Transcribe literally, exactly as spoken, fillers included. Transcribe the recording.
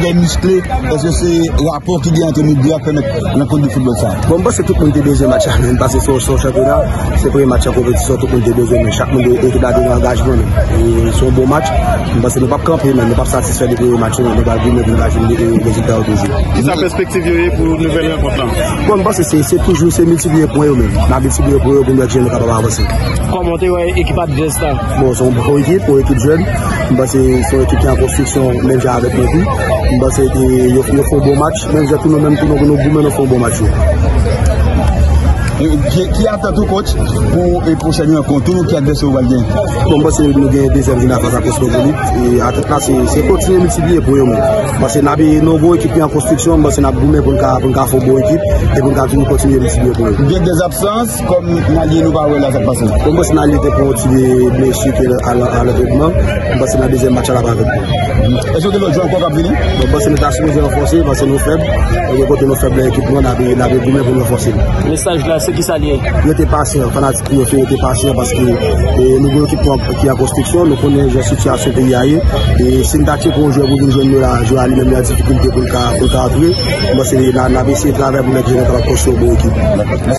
Lè miskle, èske se rapò ki gen ant nou de a k pèmèt rankont de foutbòl sa? Bon, m panse tout moun te bezwen match la menm, paske se yon, se yon chanpyona, se premye match an konpetisyon, tout moun te bezwen, men chak moun te, ekip la te gen angajman, men. E se yon bon match, m panse nou p ap kanpe, men nou p ap satisfè de premye match yo, men nou pral goumen pou nou ka jwenn de, de rezilta yo toujou. Kisa pèspektiv yo ye pou nouvèl rankont lan? Bon, m panse se, se toujou, se miltipliye pwen yo menm. N ap miltipliye pwen yo pou nou wè kijan nou kapab avanse. Kòman w te wè ekip advès la? Bon, se yon bon ekip, yon ekip jèn. M panse se yon ekip ki an konstriksyon, menm jan avèk nou tou. M panse ke yo, yo fè yon bon match, menm jan tou nou menm tou nou, nou goumen, nou fè yon bon match wi. E, ki, ki atant ou, coach, pou, e, pwochèn rankont ou, ki advèsè ou pral gen? Bon, m panse nou gen dezyèm jounen an fas a Kosmopolit. E atant la, se, se kontinye miltipliye pwen yo menm. M panse n ap, nou gen yon ekip ki an konstriksyon, m panse n ap goumen pou n ka, pou n ka fè yon bon ekip, e pou n ka toujou kontinye miltipliye pwen yo. Gen de zabsans, kòm Nalye nou pa wè la, sa k pase? Bon, m panse Nalye te pran yon ti blesi ke al, al antrenman. M panse nan dezyèm match la l ap avèk nou. Èske gen lòt jwè ankò k ap vini? Bon, m panse nou ta sipoze ranfòse, paske nou fèb. E gen kote nou fèb nan ekip nou an, n ap, n ap goumen pou nou ranfòse l. Mesaj la, se kisa l ye? Rete pasyan, fanatik yo fè rete pasyan, paske, e, nou gen yon ekip nou ki an konstriksyon, nou konnen jan sitiyasyon peyi a ye. E si n ta tcheke yon jwè pou vin jwenn nou la, jwè a li menm li an difikilte pou l ka, pou l ka antre. M panse n a, n ap eseye travay pou nèg jèn yo kapab konstwi yon bon ekip.